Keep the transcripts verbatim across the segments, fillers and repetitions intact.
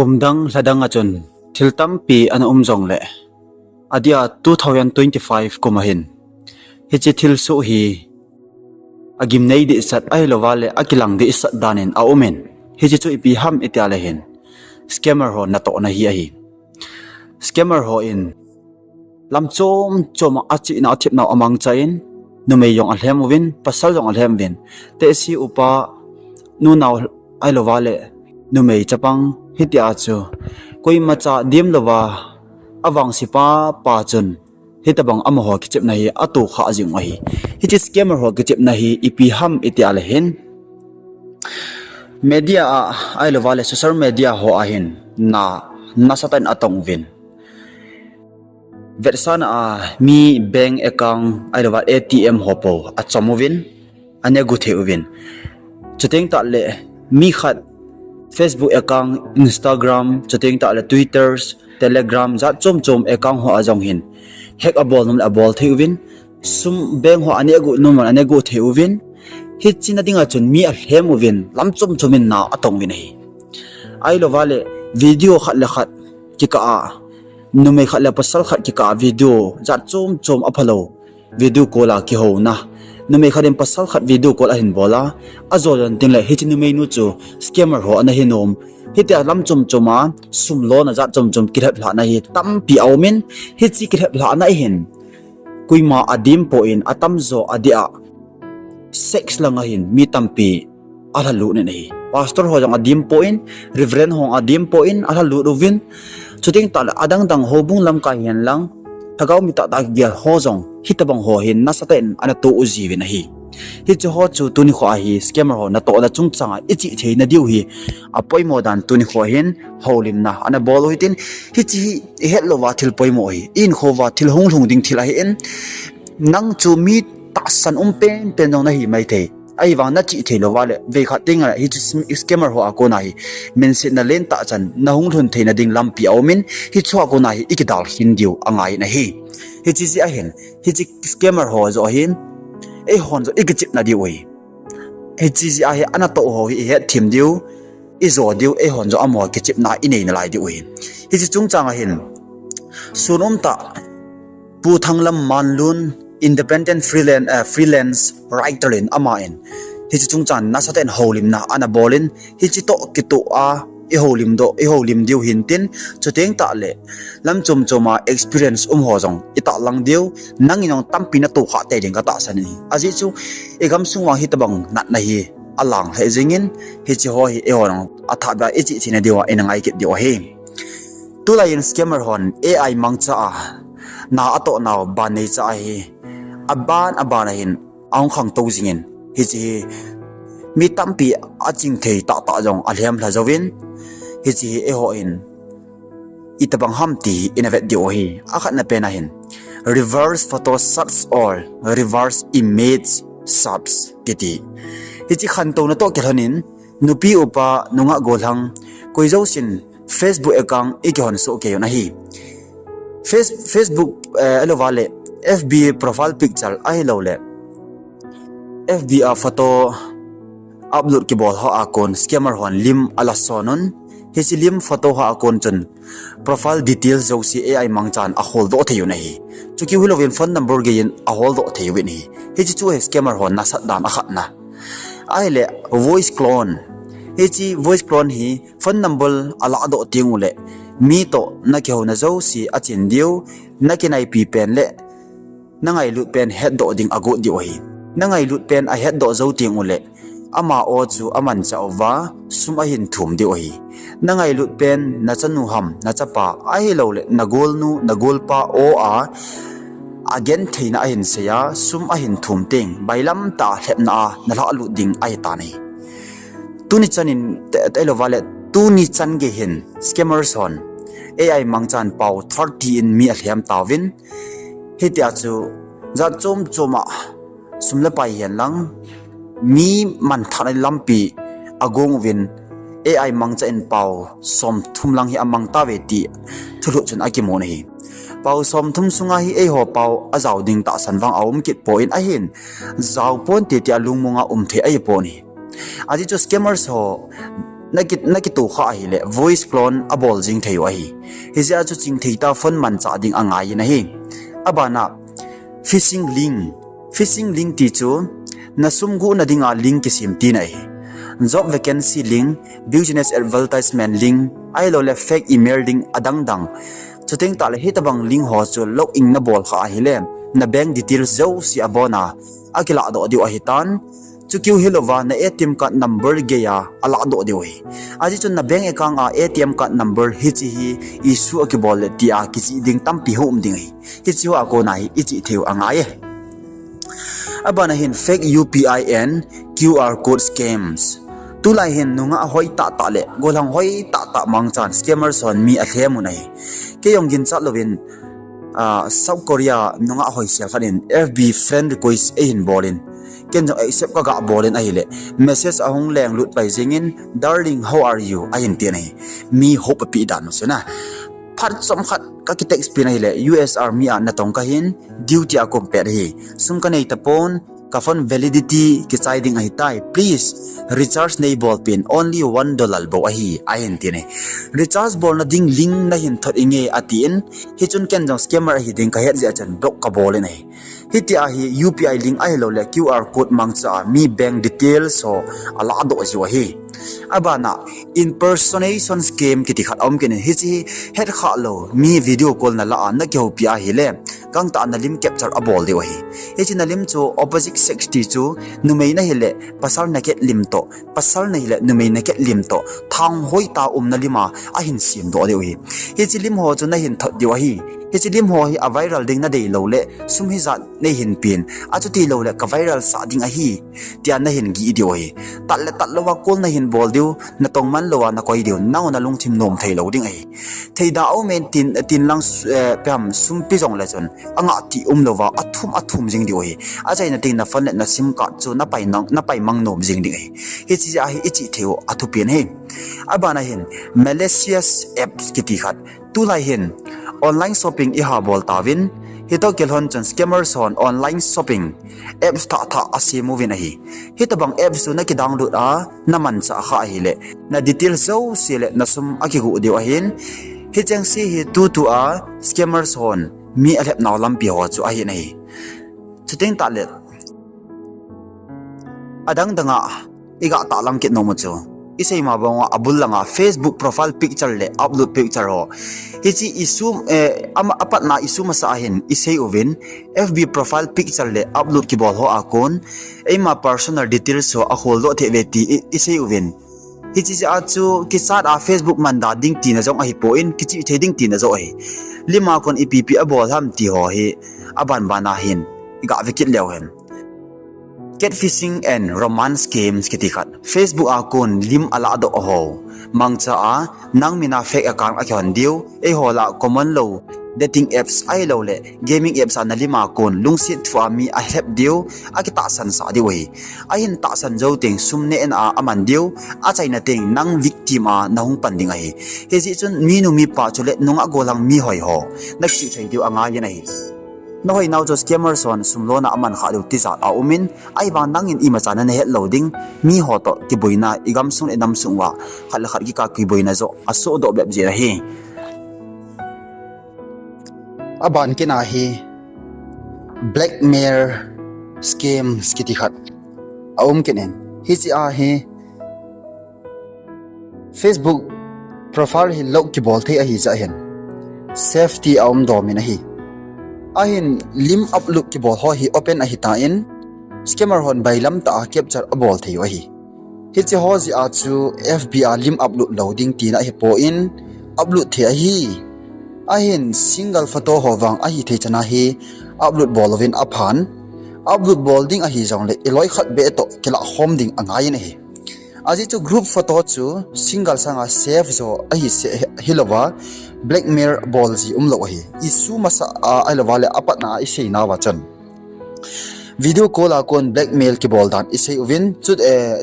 Kum dang lha dang a chun thil tampi ana um jongle, adia two thousand twenty-five kum a hin hiche thilsoh hi agimnei dehset ahilouva le akilang dehset dan in aumin, hiche chu ipi ham itia le hin scammer ho natohna hi ahi. Scammer ho in lam chom chom a achihna athepna amangcha in, numei jong alhem uvin, pasal jong alhem uvin, tehse upa, nunao ahilouva le numei chapang, hitia chu koimacha dem louva avangse papa chun hitabang amaho kichepna hi atohkhah jing u ahi. Hiche scammer ho kichepna hi ipi ham itia le hin media a ahilouva le social media ho a hin na nasatah in atong uvin, vetsahna a mi bank account ahilouva A T M ho pou achom uvin, anegu thei uvin. Chuteng tahle mi khat Facebook account, Instagram, chuteng tahle Twitter, Telegram, jat chom chom account ho a jong hin hack abol nom le abol thei uvin, sum bank ho anegu nom le anegu thei uvin. Hiche na dinga chun mi alhem uvin, lam chom chom in na atong uvin ahi. Ahilouva le video khat le khat kikah a, numei khat le pasal khat kikah a video jat chom chom aphalou video call a kihouna, numei khat in pasal khat video call ahin bol a, ajo jon tengle hiche numeinu chu scammer ho ana hinom. Hitia lam chom chom a sum lona jat chom chom kilheplhahna hi tampi aumin, hiche kilheplhahna a hin koima adem poi, atamjo adeh a sex langa hin mi tampi alhalut in ahi. Pastor ho jong adem poi, Reverend ho adem poi, alhalut uvin. Chuteng tahle adang dang houbung lamkai hihen lang, lhagao mi tahtah gel ho jong hitabang ho hin nasatah in anatoh u jiuvin ahi. Hiche ho chu tuni kho a hi scammer ho natohna chungchang a ichih theina diu hi apoimo dan tuni kho hin houlimna ana bol u hitin, hiche hi ihet louva thil poimo ahi, ihinkhouva thil hunglhung ding thil ahin, nang chu mi tahsan um penpen jong nahi maithei. Ahivang nachih thei louva le veikhat tengle hiche scammer ho a kona hi minsetna lentah chan nahung lhun theina ding lampi aumin, hiche ho a kona hi ikidal khin diu angaiyin ahi. Hiche jeh a hin hiche scammer ho joh hin eihon joh ikichepna diu ahi. Hiche jeh a hi anatoh ho hi ihetthem diu, ijo diu, eihon joh amaho kichepna inei nalai diu ahi. Hiche chungchang a hin sun umtah Pu Thanglam Manlun, independent freelance, freelance writer in, aman hiche chungchang nasatah in houlimna ana bolin, hiche toh kitoh a ihoulim doh, ihoulim diu hintin, chuteng tahle lam chom chom a experience um ho jong itahlang diu, nangin jong tampi natohkhah tei ding katahsan ahi. Ajeh chu igamsung vang hitabang natna hi alang lheh jengin, hiche ho hi eihon jong athahbeh a ichih theina diuva ina ngai kit diu ahi. Tulai in scammer hon A I mangcha a na atoh nau ban neicha ahi. Aban aban a hin ahung khangtou jingin, hiche hi mi tampi aching thei tahtah jong alhem lha jouvin, hiche hi eihon itobang ham ti hi ina vet diu ahi. Akhatna pen a hin reverse photo search or reverse image search kiti. Hiche khantouna toh kilhonin nupi upa nungah gollhang koi jousen Facebook account ikihon soh kei un ahi. Face-, Facebook, eh, ahilouleh F B profile picture ahilouleh F B a photo upload kibol ho a kon scammer hon lim ala son un. Hiche lim photo ho a kon chun profile details jouse A I mangchan aholdoh thei un ahi. Chuki hilouvin phone number geiyin aholdoh thei uvin ahi. Hiche chu ahi scammer hon nasat dan akhatna. Ahileh voice clone. Hiche voice clone hi phone number alahdoh teng uleh mi toh nakihouna jouse achen diu, nakinaipi pen le nangailut pen hetdoh ding agot diu ahi. Nangailut pen ahetdoh jou teng uleh ama o chu amanchah uva sum ahin thum diu ahi. Nangailut pen nachanu ham, nachapa ahilouleh nagolnu, nagolpa o a agentheina ahin seiya, sum ahin thum teng, bailam tah a lhepna a nalhahlut ding ahitan ahi. Tuni chanin, te, te, ahilouleh tuni chan gei hin scammers hon A I mangchan pao thirty in mi alhem tauvin, hitia chu jat chom chom a sum le pai hihen lang, mi manthahna lampi agong uvin, A I mangcha in pao somthum lang hi amang tauve ti thulhuh chun akimun ahi. Pao somthum sunga hi eiho pao ajao ding tahsan vang aum kit poi, ahin jao ponte tia lungmonga um thei ahipoi. Ajeh chu scammers ho naki, nakitoh kha ahile voice clone abol jing thei u ahi. Hijeh a chu chingthei tah phone manchah ding angai in ahi. Abana phishing link. Phishing link ti chu nasum guhna dinga link kisem tina ahi. Job vacancy link, business advertisement link, ahilouleh fake email link adangdang. Chuteng tahle hitobang link ho chu login nabol kha ahile, na bank details jouse abona akiladoh diu ahitan. Chukeu hilouva na A T M card number geiya aladoh diu ahi. Ajeh chun na bank account a A T M card number hiche hi issue akibol le tia kichih ding tampi hung um ding ahi. Hiche ho a kona hi ichih thei u angai e. Abana hin fake U P I and Q R code scams. Tulai hin nungah hoi tahtah le gollhang hoi tahtah mangchan scammers hon mi alhem un ahi. Kei jong ginchat louvin, South Korea nungah hoisel khat in F B friend request eihin bolin, ken jong accept kaga bolin ahile, message ahung lenglut pai jengin, Darling, how are you? ahin tin ahi. Mi hope apeh dan u chu na. Phat chomkhat kaki text pin ahile, U S Army a natong kahin, duty a kaum pet ahi. Sum kanei tapon, ka phone validity kichai ding ahitai. Please recharge neibolpin, only one dollar bou ahi, ahin tin ahi. Recharge bolna ding link nahin thot inge atin, hichun ken jong scammer ahi ding kahet jeh a chun block kabolin ahi. Hitia hi U P I link ahilouleh Q R code mangcha a mi bank details ho aladoh jiu ahi. Abana impersonation scam kiti khat aum kit in, hiche hi hetkhah lou mi video call nala a nakihoupi ahile, gangtah a nalim capture abol diu ahi. Hiche nalim chu opposite sex ti chu numei nahile pasal nakhet lim toh, pasal nahile numei nakhet lim toh, thanghoi tah a umna lim a ahin semdoh diu ahi. Hiche lim ho chu nahin thot diu ahi. Hiche lim ho hi aviral ding nadei loule sum hijat neihin pen, achutiloule ka viral sah ding ahi, tia nahin gih diu ahi. Tat le tat louva call nahin bol diu, natong man louva nakoi diu, nangho nalungthim nom theilou ding ahi. Theidah aume tin, tin lang, ipi ham, sumpi jongle chun angah tih umlouva athum athum jing diu ahi. Achaina teng na phone le na sim card chu napai mang nom jing ding ahi. Hiche jeh a hi ichih thei u athupen ahi. Abana hin malicious apps kiti khat. Tulai hin online shopping ihabol tauvin, hitoh kilhon chun scammers hon online shopping apps thah thah asem uvin ahi. Hitobang apps chu naki download a namanchah kha ahile, na details jouse le nasum akiguh diu ahin. Hichengse hi tutua scammers hon mi alhepnau lampi ho chu ahin ahi. Chuteng tahle adangdanga iga tahlang kit nom u chu, isei ma banga abul langa Facebook profile picture le upload picture ho, hiche issue, apatna issue masa ahin isei uvin, F B profile picture le upload kibol ho a kon eima personal details ho akholdoh thei uve ti isei uvin. Hiche jeh a chu kichat a Facebook mandan ding tina jong ahipon, kichih thei ding tina jong ahi. Lima kon ipi ipi abol ham ti ho hi abanbana hin iga vekit leu hen. Catfishing and romance scams kiti khat. Facebook a kon lim aladoh ho mangcha a, nang mina fake account akihon diu, eiho lah common lou dating apps ahiloule gaming apps a nalim a kon lungset thua mi alhep diu, akitahsan sah diu ahi. Ahin tahsan jou teng sum neh in a aman diu, achaina teng nang victim a nahung pan ding ahi. Hijeh chun minu mipa chule nungah gollhang mihoi ho nakisih thei diu angai in ahi. Nahoinau chu scammers hon sum lona aman khah diu tijat aumin, ahivang nangin imacha nahet lou ding, miho toh kiboina, igamsung le inamsung uva khat le khat kikah kiboina joh asohdoh bep jeh ahi. Aban kit a hi blackmail scams kiti khat aum kit in, hiche a hi Facebook profile hi lock kibol thei ahijeh hin safety aum domin ahi. Ahin lim upload kibol ho hi open ahitan, scammer hon bailam tah a capture abol thei u ahi. Hiche ho jeh a chu F B a lim upload lou ding tina ahipon, upload thei ahi. Ahin single photo ho vang ahithei chana hi upload bol louvin aphan. Upload bol ding ahijongle iloi khat beh toh kilahkhom ding angaiyin ahi. Ajeh chu group photo chu single sanga save jo ahi, hilouva blackmail bol ji umlou ahi. Issue masa a ahilouva le apatna a iseinauva chun video call a kon blackmail kibol dan isei uvin,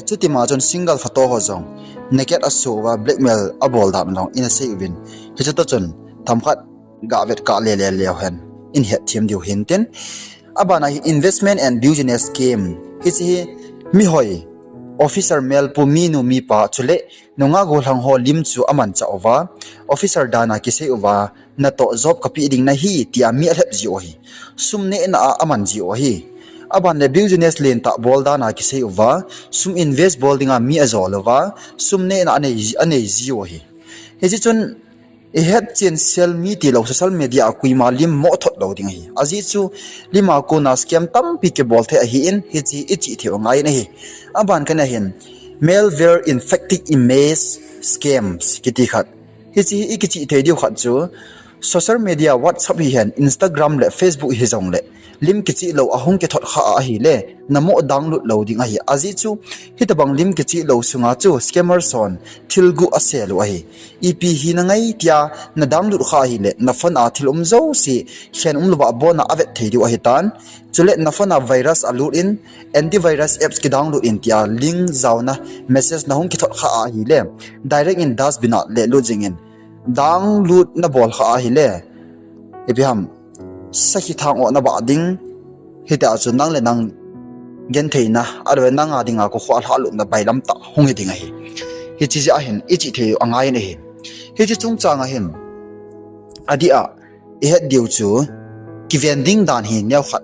chutima chun single photo ho jong naked a show uva blackmail abol dan jong ina sei uvin. Hiche toh chun themkhat gavet kah lele leu hen in hetthem diu hintin. Abana hi investment and business scheme. Hiche hi mihoi officer male pu minu mipa chule nungah gollhang ho lim chu amanchah uva, officer dan a kisei uva, natoh job kapeh ding nahi tia mi alhep jiu ahi. Sum nehna a aman jiu ahi. Aban le business lentah bol dan a kisei uva, sum invest bol dinga mi ajol uva, sum nehna anei, anei jiu ahi. Hiche chun ihet chen sel mi tilou social media a koima lim mo thot lou ding ahi. Ajeh chu lim a kona scam tampi kibol thei ahin, hiche ichih thei u angaiyin ahi. Aban khat ahin, malware infected image scams kiti khat. Hiche hi ikichih thei diu khat chu social media, WhatsApp hihen, Instagram le Facebook hijongle lim kichih lou ahung kithot kha ahile, namo download lou ding ahi. Ajeh chu hitobang lim kichih lou sunga chu scammers hon thil guh asel u ahi. Ipi hina ngai tia na download kha ahile, na phone a thil um jouse khen umlouva abona avet thei diu ahitan. Chule na phone a virus alut in, antivirus apps kidownload in tia link jaona message nahung kithot kha ahile, direct in dustbin a lelut jingin. Download nabol kha ahile, ipi ham, sakhi thang o nabah ding. Hitia chu nang le nang gentheina, ahiloule nanga dinga kokhuh lhahlutna bailam tah hung hiding ahi. Hiche jeh ahin ichih thei u angaiyin ahi. Hiche chungchang ahin, adeh a ihet diu chu kiven ding dan hi neokhat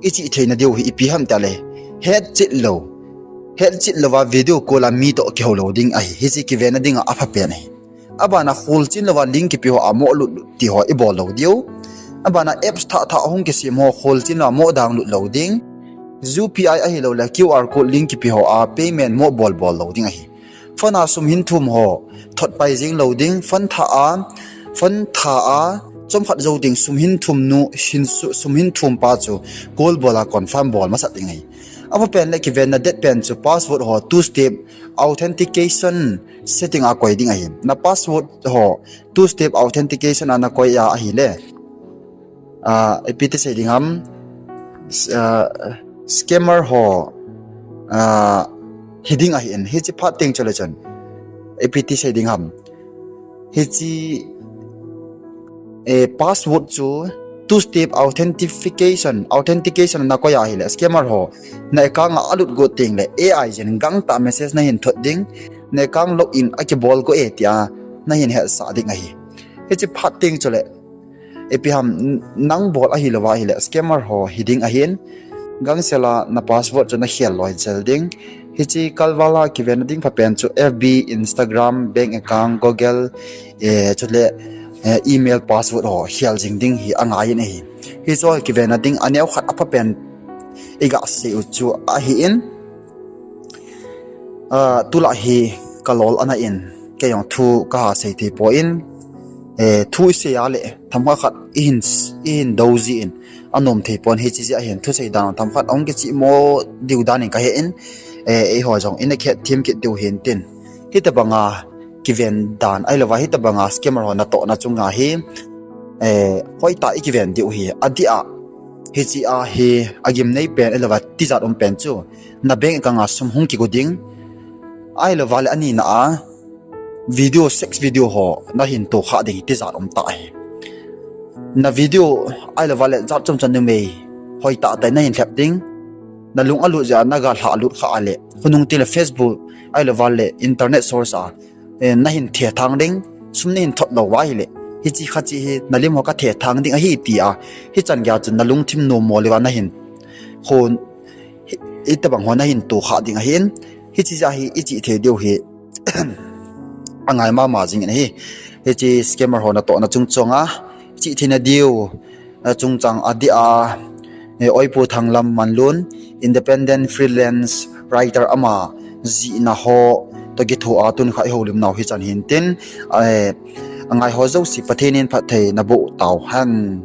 ichih theina diu hi ipi ham tile, hetchet lou, hetchet louva video call a mi toh kihou lou ding ahi. Hiche kivenna dinga aphapen ahi. Abana kholchil louva link kipe ho a mo lut lut ti ho ibol lou diu. Abana apps thah thah hung kisem ho kholchil louva mo download lou ding. UPI ahiloule QR code link kipe ho a payment mo bol bol lou ding ahi. Phone a sum hin thum ho thot pai jing lou ding. Phone thah a, phone thah a chomkhat jou ding sum hin thum nu, hin su-, sum hin thum pa chu call bol a confirm bol masat ding ahi. Aphapen le kivenna det pen chu password ho two step authentication setting a koi ding ahi. Na password ho two step authentication a nakoi a ahile, ah, ipi ti sei ding ham, s-, ah, scammer ho, ah, hiding ahin, hiche phat teng chule chun ipi ti sei ding ham, hiche, eh, password chu two step authentication, authentication a nakoi a ahile, scammer ho na account a alut got tengle A I jin gangtah message nahin thot ding, na account login akibol go e tia nahin hetsah ding ahi. Hiche phat teng chule, ipi ham, n-, nang bol ahilouva ahile scammer ho hiding ahin, gangsela na password chu nakhel loi jel ding. Hiche kalvala kivenna ding phapen chu F B, Instagram, bank account, Google, eh, chule, eh, email password ho khel jing ding hi angaiyin ahi. Hiche ho kivenna ding aneokhat aphapen igasei u chu ahin, ah, tulai hi kalol ana in, keijong thu kaha sei thei poi, eh, thu isei a le themkhat khat ihin, ihin dou jin, anom thei pon, hiche jeh ahin thusei dan themkhat ahung kicheh mo diu dan in kahen, eh, eiho jong ina khet them kit diu hintin. Hitobanga kiven dan ahilouva hitobanga scammer ho natohna chunga hi, eh, hoitah ikiven diu hi adeh a, hiche a hi agimnei pen ahilouva tijat um pen chu na bank account a sum hung kigu ding, ahilouva le anina a video, sex video ho nahin tokhah ding tijat um tah ahi. Na video ahilouva le jat chom chom numei hoitah tah nahin lhep ding, nalung alut jeh a naga lhahlut khah a le, khonung tile Facebook ahilouva le internet source a, eh, nahin thethang ding, sum nahin thot louva ahile, hiche khat che hi nalim ho kathethang ding ahi tia, hichan geiya chun nalungthim nommo louva nahin, khon, hi, hitobang ho nahin tokhah ding ahin, hiche jeh a hi ichih thei diu hi angai mama jingin ahi. Hiche scammer ho natohna chungchang a ichih theina diu, a chungchang adeh a, eh, Oipu Thanglam Manlun, independent freelance writer ama jihna ho toh kithoa tunkha ihoulimnau hichan hintin, eh, angai ho jouse Pathen in phatthei naboh tauhen.